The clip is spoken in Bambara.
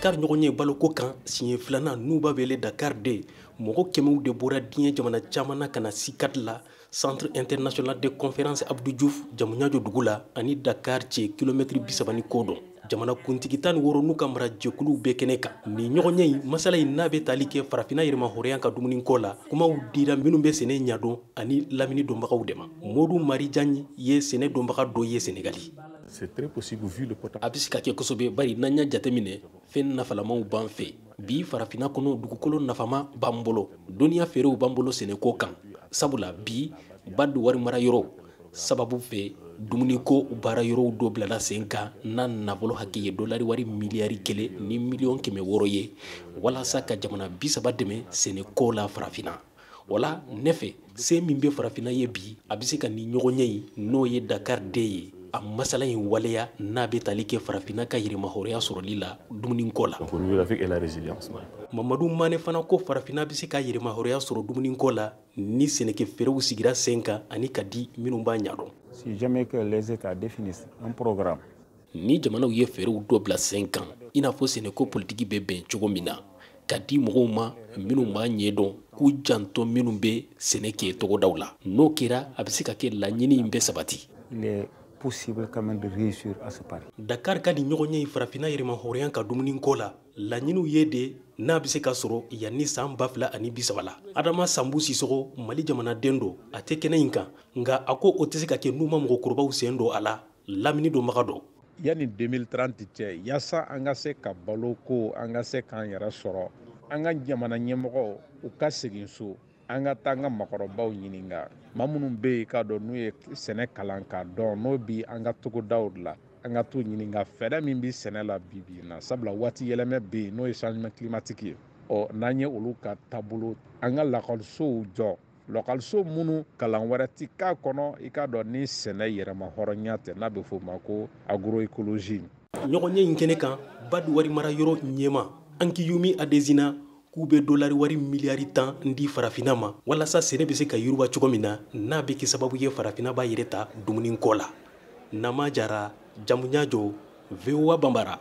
Dakar ɲɔgɔn ye baloko kan siɲɛ filanan n'u b'a wele Dakar 2, mɔgɔ kɛmɛw de bɔra diɲɛ jamana caman na ka na CICAD la, Centre international de conférence Abdou Diouf, Diamniadio dugu la, ani Dakar cɛ kilomɛtiri 30 ni kɔ dɔn. Jamana kuntigi 16 n'u ka marajɛkuluw bɛɛ kɛnɛ kan. Nin ɲɔgɔnye in masala in n'a bɛ tali kɛ farafinna yɛrɛmahɔrɔnya ka dumuniko la, kumaw dira minnu bɛ sɛnɛ ɲɛdɔn ani lamini dɔnbagaw de ma. Modou Mari Diagne ye sɛnɛ dɔnbaga dɔ ye Senegali. C'est très possible vu le potentiel. A bɛ se ka kɛ kosɛbɛ, bari n'an y'a jateminɛ, fɛn nafalamaw b'an fɛ bi farafinna kɔnɔ. Dugukolo nafama b'an bolo, dɔnniya feerew b'an bolo sɛnɛko kan, sabula bi BAD wari mara yɔrɔ sababu fɛ, dumuniko baara yɔrɔw dɔ bilala sen kan n'a nafolo hakɛ ye dolari wari miliyari 1 ni miliyɔn 600 ye, walasa ka jamana 30 dɛmɛ sɛnɛko la farafinna. Wala ne fɛ, se min bɛ farafinna ye bi, a bɛ se ka nin ɲɔgɔnye in, n'o ye Dakar 2 ye, a masala in waleya n'a bɛ tali kɛ farafinna ka yɛrɛmahɔrɔnya sɔrɔli la dumuniko la. Donc au niveau de l'Afrique et la résilience. Mamadu Mane fana ko farafinna bɛ se ka yɛrɛmahɔrɔnya sɔrɔ dumuniko la ni sɛnɛkɛ fɛɛrɛw sigira sen kan ani ka di minnu b'a ɲɛdɔn. Si jamais que les États définissent un programme, Ni jamanaw ye fɛɛrɛw dɔ bila sen kan, i n'a fɔ sɛnɛko politiki bɛ bɛn cogo min na, ka di mɔgɔw ma minnu b'a ɲɛdɔn, k'u janto minnu bɛ sɛnɛ kɛ togodaw la, n'o kɛra, a bɛ se ka kɛ laɲini in bɛ sabati. Il est possible quand même de réussir à ce pari. Dakar ka nin ɲɔgɔnye in farafinna yɛrɛmahɔrɔnya ka dumuniko la, laɲiniw ye de n'a bɛ se ka sɔrɔ yanni san 2030 la. Adama Sanbu Sisɔgɔ, Mali jamanaden don, a tɛ kɛnɛ in kan, nka a ko o tɛ se ka kɛ n'u ma mɔgɔkɔrɔbaw sen don a la, lamini dɔnbaga dɔ. Yanni 2030 cɛ, yaasa an ka se ka balo ko, an ka se k'an yɛrɛ sɔrɔ, an ka jamana ɲɛmɔgɔw u ka segin so, an ka taa an ka makɔrɔbaw ɲininka, maa minnu bɛ yen k'a dɔn n'u ye sɛnɛ kalan k'a dɔn, n'o bi an ka togodaw la, an ka t'u ɲininka fɛɛrɛ min bɛ sɛnɛ la bi bi in na, sabula waati yɛlɛmɛ bɛ yen, n'o ye changement climatique ye. Ɔ n'an ye olu ka taabolo, an ka lakɔlisow jɔ, lakɔliso minnu kalan wɛrɛ ti k'a kɔnɔ, i k'a dɔn ni sɛnɛ yɛrɛma hɔrɔnya tɛ, n'a bɛ f'o ma ko agroécologie. Ɲɔgɔnye in kɛnɛ kan, BAD wari mara yɔrɔ ɲɛma Akinwumi Adesina k'u bɛ dolari wari miliyari 10 di farafinna ma, walasa sɛnɛ bɛ se ka yiriwa cogo min na, n'a bɛ kɛ sababu ye farafinna b'a yɛrɛ ta dumuniko la. Nama Jara, Diamniadio, VOA Bambara.